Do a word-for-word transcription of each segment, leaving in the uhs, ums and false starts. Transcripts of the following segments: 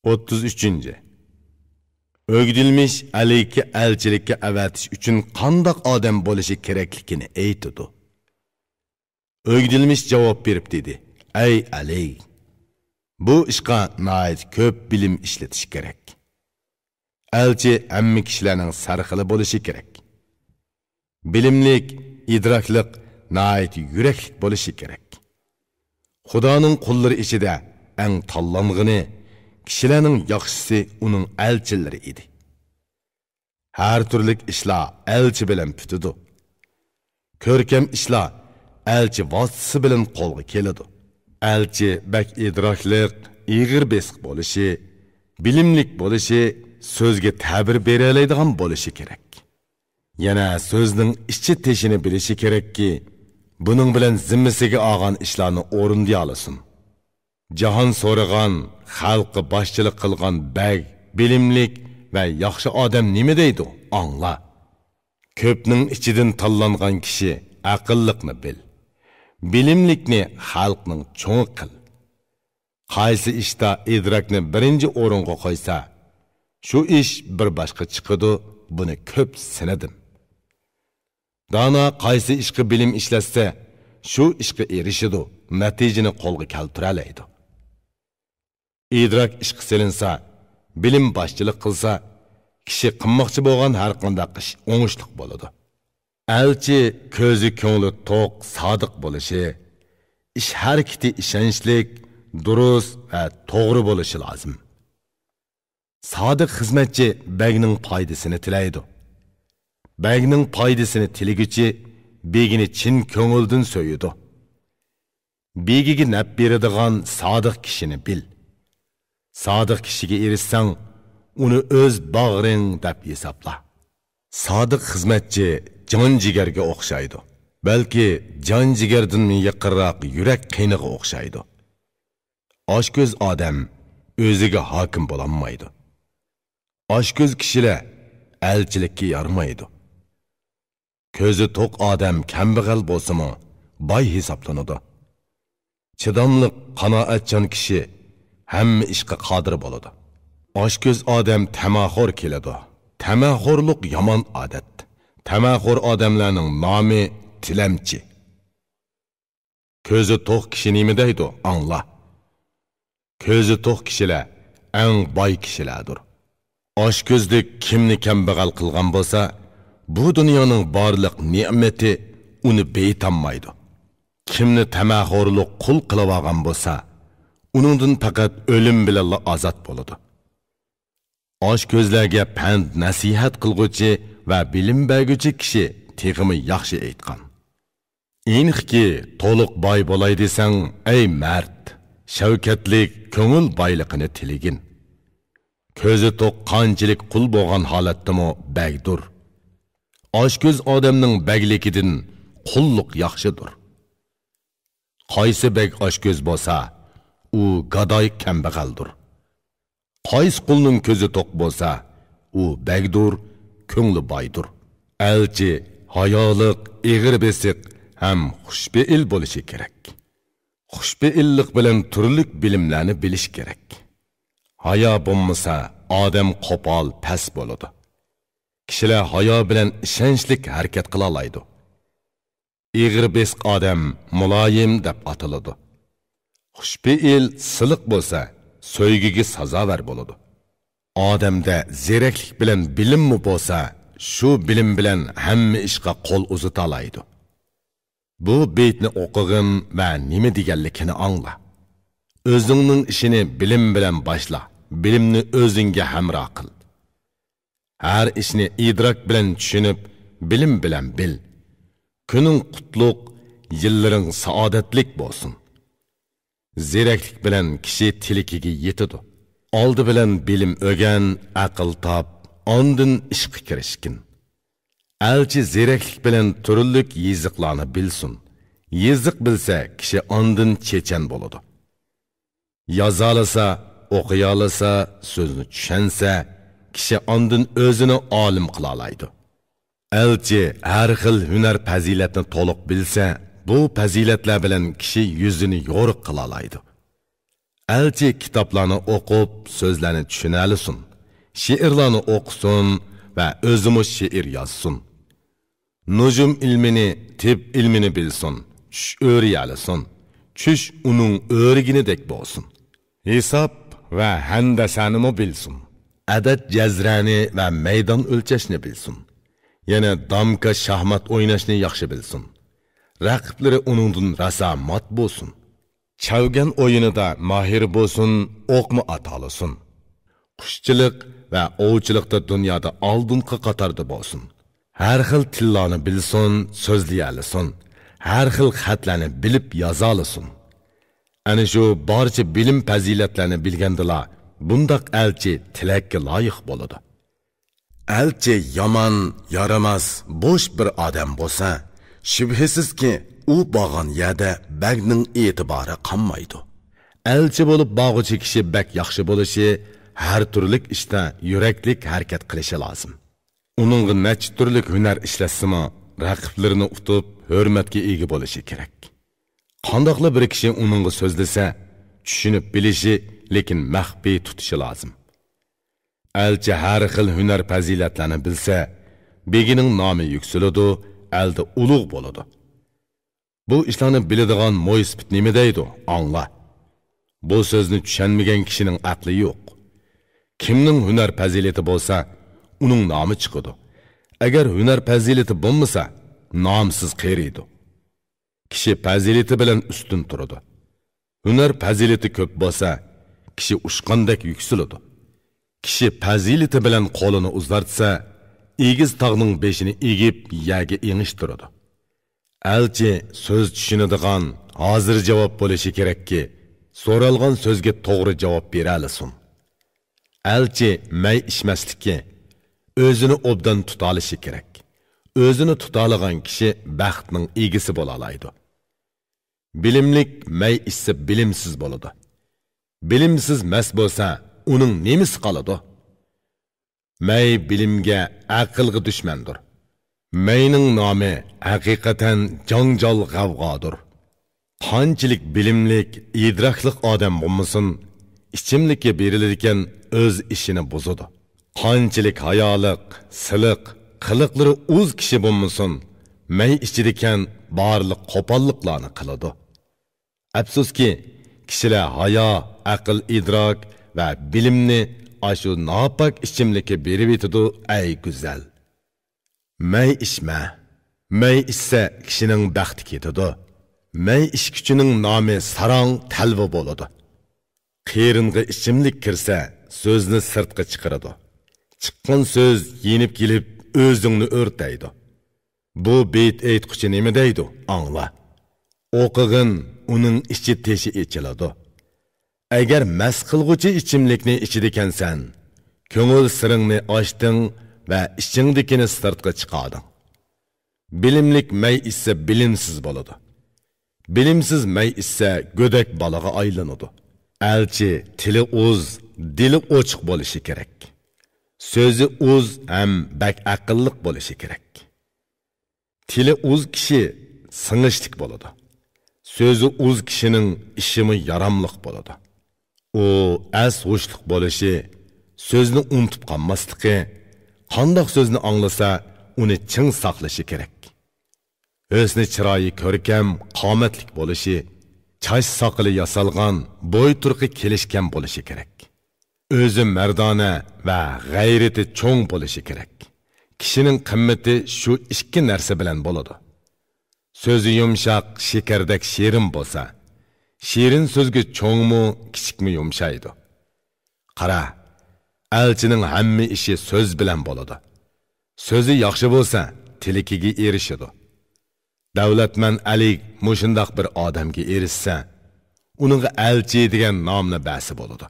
ئوتتۇز ئۈچىنچى. ئۆگدۈلمىش ئەلىگە ئەلچىلىككە ئەۋەتىش ئۈچۈن قانداق ئادەم بولۇشى كېرەكلىكىنى ئېيتىدۇ. ئۆگدۈلمىش جاۋاب بېرىپ دېدى: «ئەي ئەلى، بۇ ئىشقا ناھايىتى كۆپ بىلىم ئىشلىتىش كېرەك. ئەلچى ھەممە كىشىلەرنىڭ سەرخىلى بولۇشى كېرەك. بىلىملىك، ئىدراكلىق، ناھايىتى يۈرەكلىك بولۇشى كېرەك. خۇدانىڭ قۇللىرى ئىچىدە ئەڭ تاللانغىنى، كىشىلەرنىڭ ياخشىسى ئۇنىڭ ئەلچىلىرى ئىدى. ھەر تۈرلۈك ئىشلار ئەلچى بىلەن پۈتىدۇ. كۆركەم ئىشلار ئەلچى ۋاسىتىسى بىلەن قولغا كېلىدۇ. ئەلچى بەك ئىدراكلىق، ئېغىر بېسىق بولۇشى، بىلىملىك بولۇشى، سۆزگە تەبىر بېرەلەيدىغان بولۇشى كېرەك. يەنە سۆزنىڭ ئىچى تېشىنى بىلىشى كېرەككى، بۇنىڭ بىلەن زىممىسىگە ئالغان ئىشلارنى ئورۇندىيالىسۇن. جاھان سورىغان، خەلققە باشچىلىق قىلغان بەگ، بىلىملىك ۋە ياخشى ئادەم نېمە دەيدۇ؟ ئاڭلا. كۆپنىڭ ئىچىدىن تاللانغان كىشى ئەقىللىقنى بىل، بىلىملىكنى خەلقنىڭ چوڭى قىل. قايسى ئىشتا ئىدراكنى بىرىنچى ئورۇنغا قويسا، شۇ ئىش بىر باشقا چىقىدۇ، بۇنى كۆپ سىنىدىم. دانا قايسى ئىشقا بىلىم ئىشلەتسە، شۇ ئىشقا ئېرىشىدۇ، نەتىجىنى قولغا كەلتۈرەلەيدۇ. ئىدراك ئىشقا سېلىنسا، بىلىم باشچىلىق قىلسا، كىشى قىلماقچى بولغان ھەرقانداق ئىش ئوڭۇشلۇق بولىدۇ. ئەلچى كۆزى كۆڭلى توق، سادىق بولۇشى، ئىش ھەرىكىتى ئىشەنچلىك، دۇرۇس ۋە توغرا بولۇشى لازىم. سادىق خىزمەتچى بەگنىڭ پايدىسىنى تىلەيدۇ. بەگنىڭ پايدىسىنى تىلىگۈچى بېگىنى چىن كۆڭۈلدىن سۆيىدۇ. بېگىگە نەپ بېرىدىغان سادىق كىشىنى بىل. سادىق كىشىگە ئېرىشسەڭ، ئۇنى ئۆز باغرىڭ دەپ ھېسابلا. سادىق خىزمەتچى جان جىگەرگە ئوخشايدۇ. بەلكى جان جىگەردىنمۇ يېقىنراق يۈرەك قېنىغا ئوخشايدۇ. ئاچكۆز ئادەم ئۆزىگە ھاكىم بولالمايدۇ. ئاچكۆز كىشىلەر ئەلچىلىككە يارىمايدۇ. كۆزى توق ئادەم كەمبەغەل بولسىمۇ، باي ھېسابلىنىدۇ. چىداملىق، قانائەتچان كىشى ھەممە ئىشقا قادىر بولىدۇ. ئاچكۆز ئادەم تەمەخور كېلىدۇ. تەمەخورلۇق يامان ئادەت. تەمەخور ئادەملەرنىڭ نامى تىلەمچى. كۆزى توق كىشى نېمە دەيدۇ؟ ئاڭلا. كۆزى توق كىشىلەر ئەڭ باي كىشىلەردۇر. ئاچكۆزلۈك كىمنى كەمبەغەل قىلغان بولسا، بۇ دۇنيانىڭ بارلىق نېمىتى ئۇنى بېيىتالمايدۇ. كىمنى تەمەخورلۇق قۇل قىلىۋالغان بولسا، ئۇنىڭدىن پەقەت ئۆلۈم بىلەنلا ئازاد بولىدۇ. ئاچكۆزلەرگە پەند-نەسىھەت قىلغۇچى ۋە بىلىم بەرگۈچى كىشى تېخىمۇ ياخشى ئېيتقان. ئېنىقكى، تولۇق باي بولاي دېسەڭ، ئەي مەرد، شەۋكەتلىك كۆڭۈل بايلىقىنى تىلىگىن. كۆزى توق قانچىلىك قۇل بولغان ھالەتتىمۇ بەگدۇر. ئاچكۆز ئادەمنىڭ بەگلىكىدىن قۇللۇق ياخشىدۇر. قايسى بەگ ئاچكۆز بولسا، ئۇ گاداي كەمبەغەلدۇر. قايسى قۇلنىڭ كۆزى توق بولسا، ئۇ بەگدۇر، كۆڭلى بايدۇر. ئەلچى ھايالىق، ئېغىر بېسىق ھەم خۇشپېئىل بولۇشى كېرەك. خۇشپېئىللىق بىلەن تۈرلۈك بىلىملەرنى بىلىش كېرەك. ھايا بولمىسا، ئادەم قوپال، پەس بولىدۇ. كىشىلەر ھايا بىلەن ئىشەنچلىك ھەرىكەت قىلالايدۇ. ئېغىر بېسىق ئادەم مۇلايىم دەپ ئاتىلىدۇ. خۇشپېئىل، سىلىق بولسا، سۆيگۈگە سازاۋەر بولىدۇ. ئادەمدە زېرەكلىك بىلەن بىلىممۇ بولسا، شۇ بىلىم بىلەن ھەممە ئىشقا قول ئۇزىتالايدۇ. بۇ بېيىتنى ئوقۇغىن ۋە نېمە دېگەنلىكىنى ئاڭلا. ئۆزۈڭنىڭ ئىشىنى بىلىم بىلەن باشلا، بىلىمنى ئۆزۈڭگە ھەمراھ قىل. ھەر ئىشنى ئىدراك بىلەن چۈشىنىپ، بىلىم بىلەن بىل. كۈنۈڭ قۇتلۇق، يىللىرىڭ سائادەتلىك بولسۇن. زېرەكلىك بىلەن كىشى تىلىكىگە يېتىدۇ. ئالدى بىلەن بىلىم ئۆگەن، ئەقىل تاپ، ئاندىن ئىشقا كىرىشكىن. ئەلچى زېرەكلىك بىلەن تۈرلۈك يېزىقلارنى بىلسۇن. يېزىق بىلسە، كىشى ئاندىن چېچەن بولىدۇ. يازالىسا، ئوقۇيالىسا، سۆزنى چۈشەنسە، كىشى ئاندىن ئۆزىنى ئالىم قىلالايدۇ. ئەلچى ھەر خىل ھۈنەر-پەزىلەتنى تولۇق بىلسە، بۇ پەزىلەتلەر بىلەن كىشى يۈزىنى يورۇق قىلالايدۇ. ئەلچى كىتابلارنى ئوقۇپ، سۆزلەرنى چۈشىنەلىسۇن، شېئىرلارنى ئوقۇسۇن ۋە ئۆزىمۇ شېئىر يازسۇن. نۇجۇم ئىلمىنى، تىپ ئىلمىنى بىلسۇن، چۈش ئۆرۈيەلىسۇن، چۈش ئۇنىڭ ئۆرۈگىنىدەك بولسۇن. ھېساب ۋە ھەندەسەنىمۇ بىلسۇن. ئەدەد جەزرەنى ۋە مەيدان ئۆلچەشنى بىلسۇن. يەنە دامكا شاھمات ئويناشنى ياخشى بىلسۇن. رەقىبلىرى ئۇنىڭدىن راسا مات بولسۇن. چەۋگەن ئويۇنىدا ماھىر بولسۇن، ئوقمۇ ئاتالىسۇن. قۇشچىلىق ۋە ئوۋچىلىقتا دۇنيادا ئالدىنقى قاتاردا بولسۇن. ھەر خىل تىللارنى بىلسۇن، سۆزلىيەلىسۇن. ھەر خىل خەتلەرنى بىلىپ يازالىسۇن. ئەنە شۇ بارچە بىلىم پەزىلەتلەرنى بىلگەندىلا، بۇنداق ئەلچى تىلەككە لايىق بولىدۇ. ئەلچى يامان، يارىماس، بوش بىر ئادەم بولسا، شۈبھىسىزكى، ئۇ بارغان يەردە بەگنىڭ ئېتىبارى قالمايدۇ. ئەلچى بولۇپ بارغۇچى كىشى بەك ياخشى بولۇشى، ھەر تۈرلۈك ئىشتا يۈرەكلىك ھەرىكەت قىلىشى لازىم. ئۇنىڭغا نەچچە تۈرلۈك ھۈنەر ئىشلەتسىمۇ، رەقىبلىرىنى ئۇتۇپ، ھۆرمەتكە ئىگە بولۇشى كېرەك. قانداقلا بىر كىشى ئۇنىڭغا سۆزلىسە، چۈشىنىپ بىلىشى، لېكىن مەخپىي تۇتۇشى لازىم. ئەلچى ھەر خىل ھۈنەر پەزىلەتلەرنى بىلسە، بېگىنىڭ نامى يۈكسىلىدۇ، ئەلدە ئۇلۇغ بولىدۇ. بۇ ئىشلارنى بىلىدىغان مويسىپىت نېمە دەيدۇ؟ ئاڭلا. بۇ سۆزنى چۈشەنمىگەن كىشىنىڭ ئەقلى يوق. كىمنىڭ ھۈنەر پەزىلىتى بولسا، ئۇنىڭ نامى چىقىدۇ. ئەگەر ھۈنەر پەزىلىتى بولمىسا، نامسىز قېرىيدۇ. كىشى پەزىلىتى بىلەن ئۈستۈن تۇرىدۇ. ھۈنەر پەزىلىتى كۆپ بولسا، كىشى ئۇچقاندەك يۈكسىلىدۇ. كىشى پەزىلىتى بىلەن قولىنى ئۇزارتسا، ئېگىز تاغنىڭ بېشىنى ئېگىپ، يەرگە ئېڭىشتۇرىدۇ. ئەلچى سۆز چۈشىنىدىغان، ھازىر جاۋاب بولۇشى كېرەككى، سورالغان سۆزگە توغرا جاۋاب بېرەلىسۇن. ئەلچى مەي ئىچمەسلىكى، ئۆزىنى ئوبدان تۇتالىشى كېرەك. ئۆزىنى تۇتالىغان كىشى بەختنىڭ ئىگىسى بولالايدۇ. بىلىملىك مەي ئىچسە بىلىمسىز بولىدۇ. بىلىمسىز مەست بولسا، ئۇنىڭ نېمىسى قالىدۇ؟ مەي بىلىمگە، ئەقىلگە دۈشمەندۇر. مەينىڭ نامى ھەقىقەتەن جاڭجال غەۋغادۇر. قانچىلىك بىلىملىك، ئىدراكلىق ئادەم بولمىسۇن، ئىچىملىككە بېرىلىدىكەن، ئۆز ئىشىنى بۇزىدۇ. قانچىلىك ھايالىق، سىلىق، قىلىقلىرى ئۇز كىشى بولمىسۇن، مەي ئىچىدىكەن، بارلىق قوپاللىقلارنى قىلىدۇ. ئەپسۇسكى، كىشىلەر ھايا، ئەقىل-ئىدراك ۋە بىلىمنى ئاشۇ ناپاك ئىچىملىككە بېرىۋېتىدۇ، ئەي گۈزەل! مەي ئىچمە. مەي ئىچسە، كىشىنىڭ بەختى كېتىدۇ. مەي ئىچكۈچىنىڭ نامى ساراڭ، تەلۋە بولىدۇ. قېرىنغا ئىچىملىك كىرسە، سۆزنى سىرتقا چىقىرىدۇ. چىققان سۆز يېنىپ كېلىپ، ئۆزۈڭنى ئۆرتەيدۇ. بۇ بېيىت ئېيتقۇچى نېمە دەيدۇ؟ ئاڭلا. ئوقۇغىن، ئۇنىڭ ئىچى تېشى ئېچىلىدۇ. ئەگەر مەست قىلغۇچى ئىچىملىكنى ئىچىدىكەنسەن، كۆڭۈل سىرىڭنى ئاچتىڭ ۋە ئىچىڭدىكىنى سىرتقا چىقاردىڭ. بىلىملىك مەي ئىچسە بىلىمسىز بولىدۇ. بىلىمسىز مەي ئىچسە گۆدەك بالىغا ئايلىنىدۇ. ئەلچى تىلى ئۇز، دىلى ئوچۇق بولۇشى كېرەك. سۆزى ئۇز ھەم بەك ئەقىللىق بولۇشى كېرەك. تىلى ئۇز كىشى سىڭىشلىك بولىدۇ. سۆزى ئۇز كىشىنىڭ ئىشىمۇ ياراملىق بولىدۇ. ئۇ ئەس-ھوشلۇق بولۇشى، سۆزنى ئۇنتۇپ قالماسلىقى، قانداق سۆزنى ئاڭلىسا، ئۇنى چىڭ ساقلىشى كېرەك. ھۆسنى چىرايى كۆركەم، قامەتلىك بولۇشى، چاچ ساقىلى ياسالغان، بوي تۇرقى كېلىشكەن بولۇشى كېرەك. ئۆزى مەردانە ۋە غەيرىتى چوڭ بولۇشى كېرەك. كىشىنىڭ قىممىتى شۇ ئىككى نەرسە بىلەن بولىدۇ. سۆزى يۇمشاق، شېكەردەك شېرىن بولسا، شېرىن سۆزگە چوڭمۇ، كىچىكمۇ يۇمشايدۇ. قارا، ئەلچىنىڭ ھەممە ئىشى سۆز بىلەن بولىدۇ. سۆزى ياخشى بولسا، تىلىكىگە ئېرىشىدۇ. دەۋلەتمەن ئەلى مۇشۇنداق بىر ئادەمگە ئېرىشسە، ئۇنىڭغا ئەلچى دېگەن نامنى بەرسە بولىدۇ.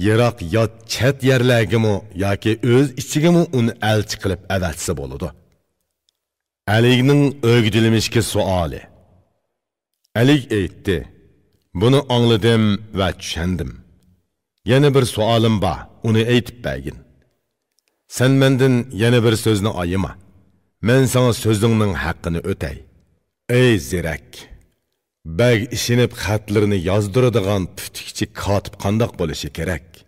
يىراق يات چەت يەرلەرگىمۇ ياكى ئۆز ئىچىگىمۇ ئۇنى ئەلچى قىلىپ ئەۋەتسە بولىدۇ. ئەلىنىڭ ئۆگىتىلمىشكە سوئالى. ئەلىگ ئېيتتى: «بۇنى ئاڭلىدىم ۋە چۈشەندىم. يەنە بىر سوئالىم بار، ئۇنى ئېيتىپ بەرگىن. سەن مەندىن يەنە بىر سۆزنى ئايىما. مەن ساڭا سۆزۈڭنىڭ ھەققىنى ئۆتەي. ئەي زېرەك! بەگ ئىشىنىپ خەتلىرىنى يازدۇرىدىغان پۈتۈكچى كاتىپ قانداق بولۇشى كېرەك؟